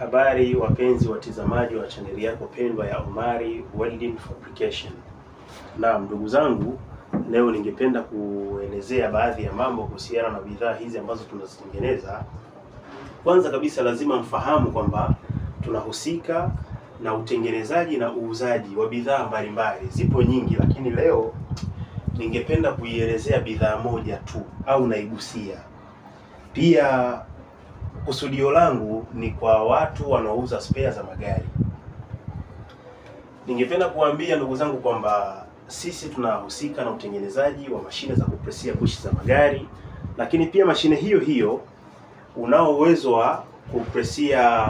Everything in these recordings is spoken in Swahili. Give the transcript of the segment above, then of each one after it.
Habari wapenzi watizamaji wa chaneli yako pendwa ya Omary Welding Fabrication. Naam, ndugu zangu, leo ningependa kuelezea baadhi ya mambo kuhusiana na bidhaa hizi ambazo tunazitengeneza. Kwanza kabisa lazima mfahamu kwamba tunahusika na utengenezaji na uuzaji wa bidhaa mbalimbali. Zipo nyingi, lakini leo ningependa kuielezea bidhaa moja tu au naigusia. Pia kusudio langu ni kwa watu wanaouza spare za magari. Ningependa kuambia ndugu zangu kwamba sisi tunahusika na utengenezaji wa mashine za kupresia bushi za magari, lakini pia mashine hiyo hiyo unao uwezo wa kupresia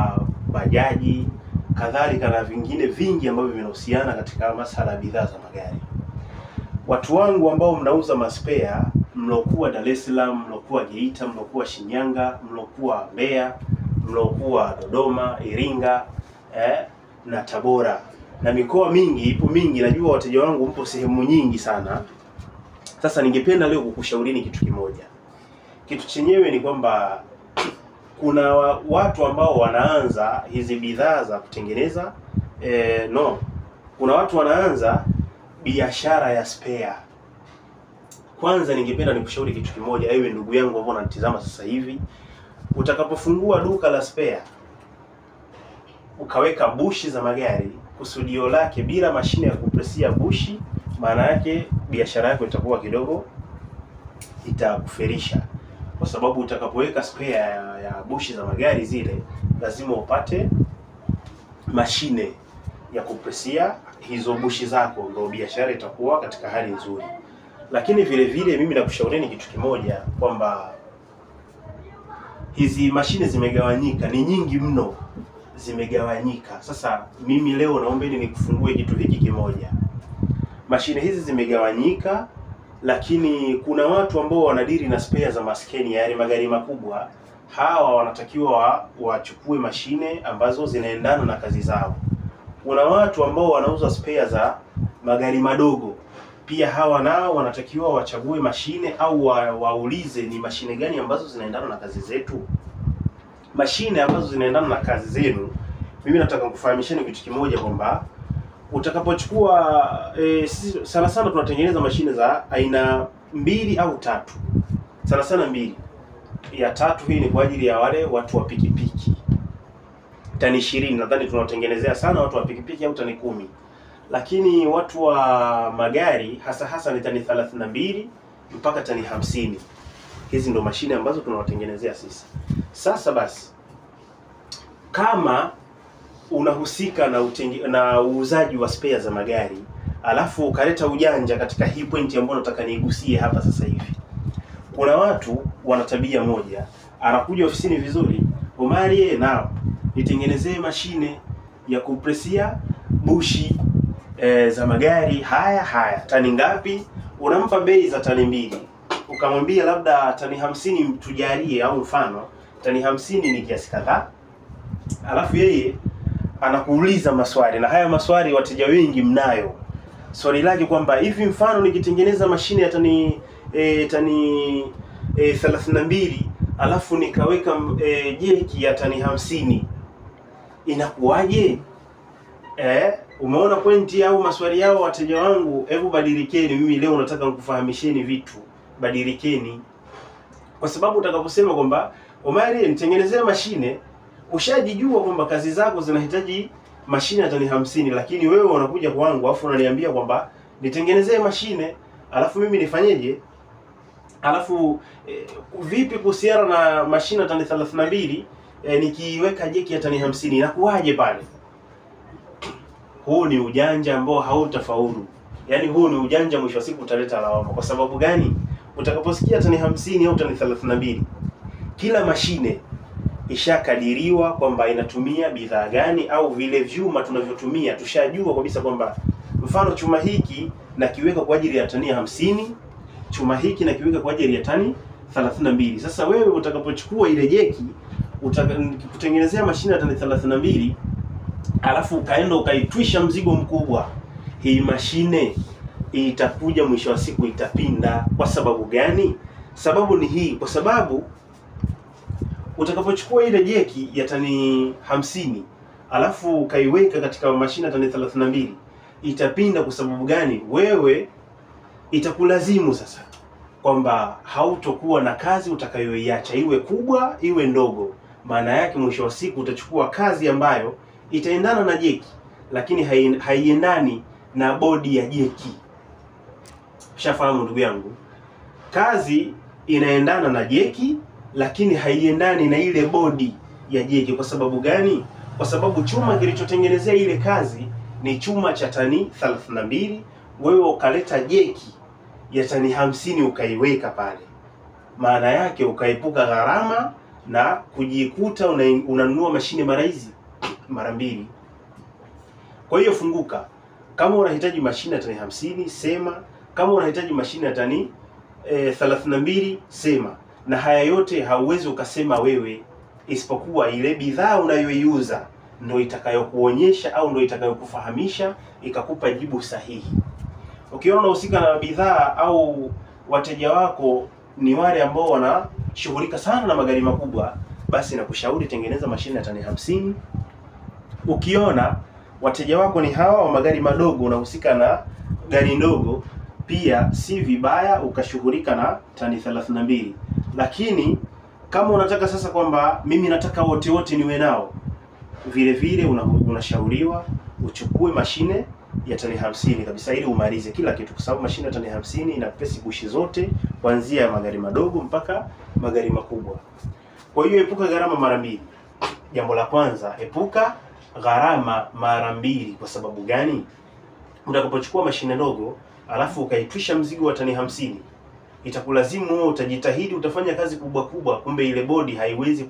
bajaji, kadhalika na vingine vingi ambavyo vinahusiana katika masala ya bidhaa za magari. Watu wangu ambao mnauza maspea, mlokuwa Dar es Salaam, mlokuwa Geita, mlokuwa Shinyanga, mlokuwa Mbeya, mlokuwa Dodoma, Iringa, na Tabora na mikoa mingi ipo mingi, najua wateja wangu mpo sehemu nyingi sana. Sasa ningependa leo kukushaurini kitu kimoja. Kitu chenyewe ni kwamba kuna watu ambao wanaanza hizi bidhaa za kutengeneza kuna watu wanaanza biashara ya spare. Kwanza ningependa nikushauri kitu kimoja, ewe ndugu yangu ambao unanitazama sasa hivi, utakapofungua duka la spare ukaweka bushi za magari, kusudio lake bila mashine ya kupresia bushi, maana yake biashara yako itakuwa kidogo itakuferisha. Kwa sababu utakapoweka spare ya bushi za magari zile, lazima upate mashine ya kupresia hizo bushi zako, ndio biashara itakuwa katika hali nzuri. Lakini vile vile mimi nakushaurini kitu kimoja kwamba hizi mashine zimegawanyika, ni nyingi mno, zimegawanyika. Sasa mimi leo naombeni nikufungue kitu hiki kimoja. Mashine hizi zimegawanyika, lakini kuna watu ambao wanadiri na spare za maskeni, yaani magari makubwa. Hawa wanatakiwa wachukue mashine ambazo zinaendana na kazi zao. Kuna watu ambao wanauza spare za magari madogo, pia hawa nao wanatakiwa wachague mashine au waulize ni mashine gani ambazo zinaendana na kazi zetu. Mashine ambazo zinaendana na kazi zenu, mimi nataka kukufahamisheni kitu kimoja kwamba utakapochukua sana sana tunatengeneza mashine za aina 2 au 3. Sana sana 2. Ya tatu hii ni kwa ajili ya wale watu wa pikipiki. Tani 20 nadhani tunawatengenezea sana watu wa pikipiki au tani 10. Lakini watu wa magari hasa hasa ni tani 32 mpaka tani 50. Hizi ndo mashine ambazo tunawatengenezea sisi. Sasa basi, kama unahusika na uuzaji wa spare za magari, alafu ukaleta ujanja katika hii pointi ambayo nataka niigusie hapa sasa hivi. Kuna watu wana tabia moja, anakuja ofisini vizuri, Omary, nao nitengenezee mashine ya kupresia bushi za magari haya tani ngapi? Unampa bei za tani 2, ukamwambia labda tani 50 tujalie, au mfano tani 50 ni kiasi kadhaa. Alafu yeye anakuuliza maswali, na haya maswali wateja wengi mnayo. Swali lake kwamba hivi mfano nikitengeneza mashine ya tani 32 alafu nikaweka jeki ya tani 50 inakuwaje? Umeona pointi au maswali yao wateja wangu? Hebu badilikeni. Mimi leo nataka nikufahamisheni vitu, badilikeni. Kwa sababu utakaposema kwamba Omary nitengenezee mashine, ushajijua kwamba kazi zako zinahitaji mashine ya tani 50, lakini wewe unakuja kwangu afu unaniambia kwamba nitengenezee mashine, alafu mimi nifanyeje? Alafu vipi kuhusiana na mashine ya tani 32 nikiweka jeki ya tani 50 inakuwaje pale? Huu ni ujanja ambao hautafaulu. Yaani huu ni ujanja mwisho wa siku utaleta lawama. Kwa sababu gani? Utakaposikia tani 50 au tani 32, kila mashine ishakadiriwa kwamba inatumia bidhaa gani, au vile vyuma tunavyotumia tushajua kabisa kwamba mfano chuma hiki nakiweka kwa ajili ya tani 50, chuma hiki nakiweka kwa ajili ya tani 32. Sasa wewe utakapochukua ile jeki kutengenezea mashine ya tani 32, alafu ukaenda ukaitwisha mzigo mkubwa, hii mashine itakuja mwisho wa siku itapinda. Kwa sababu gani? Sababu ni hii, kwa sababu Utakapochukua ile jeki ya tani 50 alafu ukaiweka katika mashine ya tani 32, itapinda. Kwa sababu gani? Wewe itakulazimu sasa kwamba hautokuwa na kazi utakayoiacha, iwe kubwa iwe ndogo. Maana yake mwisho wa siku utachukua kazi ambayo itaendana na jeki, lakini haiendani na bodi ya jeki. Ushafahamu ndugu yangu? Kazi inaendana na jeki, lakini haiendani na ile bodi ya jeki. Kwa sababu gani? Kwa sababu chuma kilichotengenezea ile kazi ni chuma cha tani 32, wewe ukaleta jeki ya tani 50 ukaiweka pale. Maana yake ukaepuka gharama na kujikuta unanunua mashine mara hizi mara mbili. Kwa hiyo funguka. Kama unahitaji mashine ya tani 50 sema, kama unahitaji mashine ya tani 32 sema. Na haya yote hauwezi ukasema wewe, isipokuwa ile bidhaa unayoiuza ndio itakayokuonyesha au ndio itakayokufahamisha ikakupa jibu sahihi. Ukiona unahusika na bidhaa au wateja wako ni wale ambao wanashughulika sana na magari makubwa, basi nakushauri tengeneza mashine ya tani 50. Ukiona wateja wako ni hawa wa magari madogo, unahusika na gari ndogo, pia si vibaya ukashughulika na tani 32. Lakini kama unataka sasa kwamba mimi nataka wote wote niwe nao, vile vile unashauriwa uchukue mashine ya tani 50 kabisa ili umalize kila kitu, kwa sababu mashine ya tani 50 ina pesi bushi zote kuanzia ya magari madogo mpaka magari makubwa. Kwa hiyo epuka gharama mara mbili. Jambo la kwanza, epuka gharama mara mbili. Kwa sababu gani? Utakapochukua mashine ndogo alafu ukaitwisha mzigo wa tani 50, itakulazimu wewe utajitahidi, utafanya kazi kubwa kubwa, kumbe ile bodi haiwezi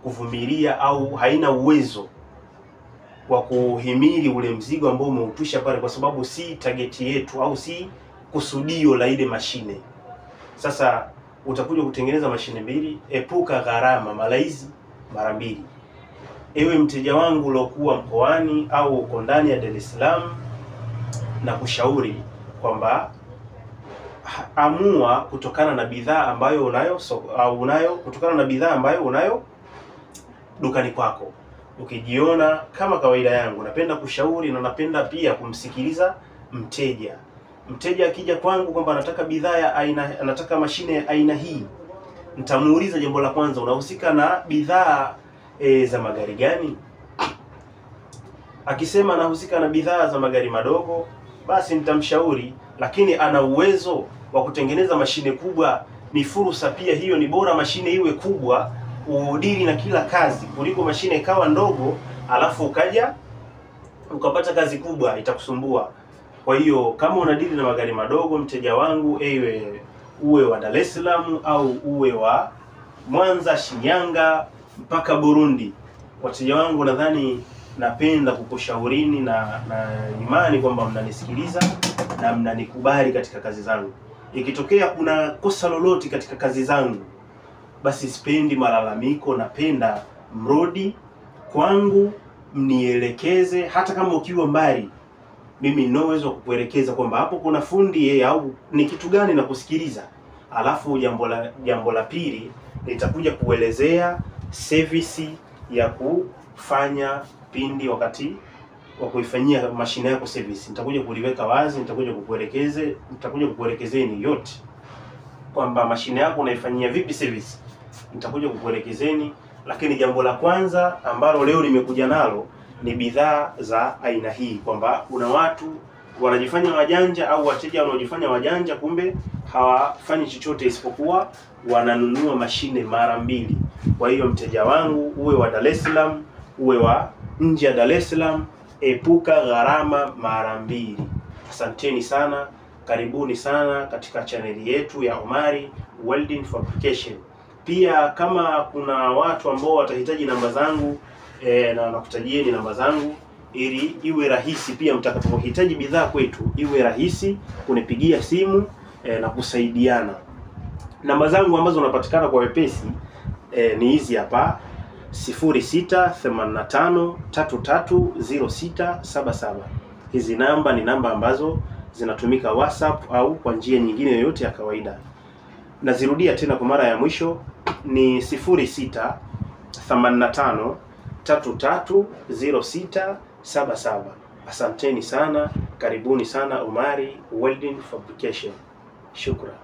kuvumilia au haina uwezo wa kuhimili ule mzigo ambao umeutwisha pale, kwa sababu si target yetu au si kusudio la ile mashine. Sasa utakuja kutengeneza mashine mbili. Epuka gharama mara hizi mara mbili. Ewe mteja wangu uliokuwa mkoani au uko ndani ya Dar es Salaam, na kushauri kwamba amua kutokana na bidhaa ambayo unayo au unayo kutokana na bidhaa ambayo unayo dukani kwako. Ukijiona, kama kawaida yangu, napenda kushauri na napenda pia kumsikiliza mteja. Mteja akija kwangu kwamba anataka bidhaa ya aina, anataka mashine ya aina hii, nitamuuliza jambo la kwanza, unahusika na bidhaa za magari gani? Akisema anahusika na bidhaa za magari madogo, basi nitamshauri, lakini ana uwezo wa kutengeneza mashine kubwa, ni fursa pia hiyo. Ni bora mashine iwe kubwa uudili na kila kazi kuliko mashine ikawa ndogo alafu ukaja ukapata kazi kubwa itakusumbua. Kwa hiyo kama unadili na magari madogo, mteja wangu, ewe uwe wa Dar es Salaam au uwe wa Mwanza, Shinyanga mpaka Burundi, wateja wangu, nadhani napenda kukushaurini na imani kwamba mnanisikiliza na mnanikubali katika kazi zangu. Ikitokea kuna kosa lolote katika kazi zangu, basi sipendi malalamiko, napenda mrudi kwangu mnielekeze. Hata kama ukiwa mbali, mimi nina uwezo wa kukuelekeza kwamba hapo kuna fundi yeye au ni kitu gani na kusikiliza. Alafu jambo la pili nitakuja kuelezea service ya kufanya pindi wakati wa kuifanyia mashine yako service. Nitakuja kuliweka wazi, nitakuja kukuelekezeni yote kwamba mashine yako unaifanyia vipi service. Nitakuja kukuelekezeni, lakini jambo la kwanza ambalo leo nimekuja nalo ni bidhaa za aina hii, kwamba kuna watu wanajifanya wajanja au wateja wanaojifanya wajanja, kumbe hawafanyi chochote isipokuwa wananunua mashine mara mbili. Kwa hiyo mteja wangu, uwe wa Dar es Salaam, uwe wa nje ya Dar es Salaam, epuka gharama mara mbili. Asanteni sana, karibuni sana katika chaneli yetu ya Omary Welding Fabrication. Pia kama kuna watu ambao watahitaji namba zangu, na nakutajieni namba zangu ili iwe rahisi pia mtakapohitaji bidhaa kwetu iwe rahisi kunipigia simu na kusaidiana. Namba zangu ambazo unapatikana kwa wepesi ni hizi hapa: 0685 330677. Hizi namba ni namba ambazo zinatumika WhatsApp au kwa njia nyingine yoyote ya kawaida. Nazirudia tena kwa mara ya mwisho ni 06 85 33 06 77. Asanteni sana, karibuni sana Omari Welding Fabrication. Shukran.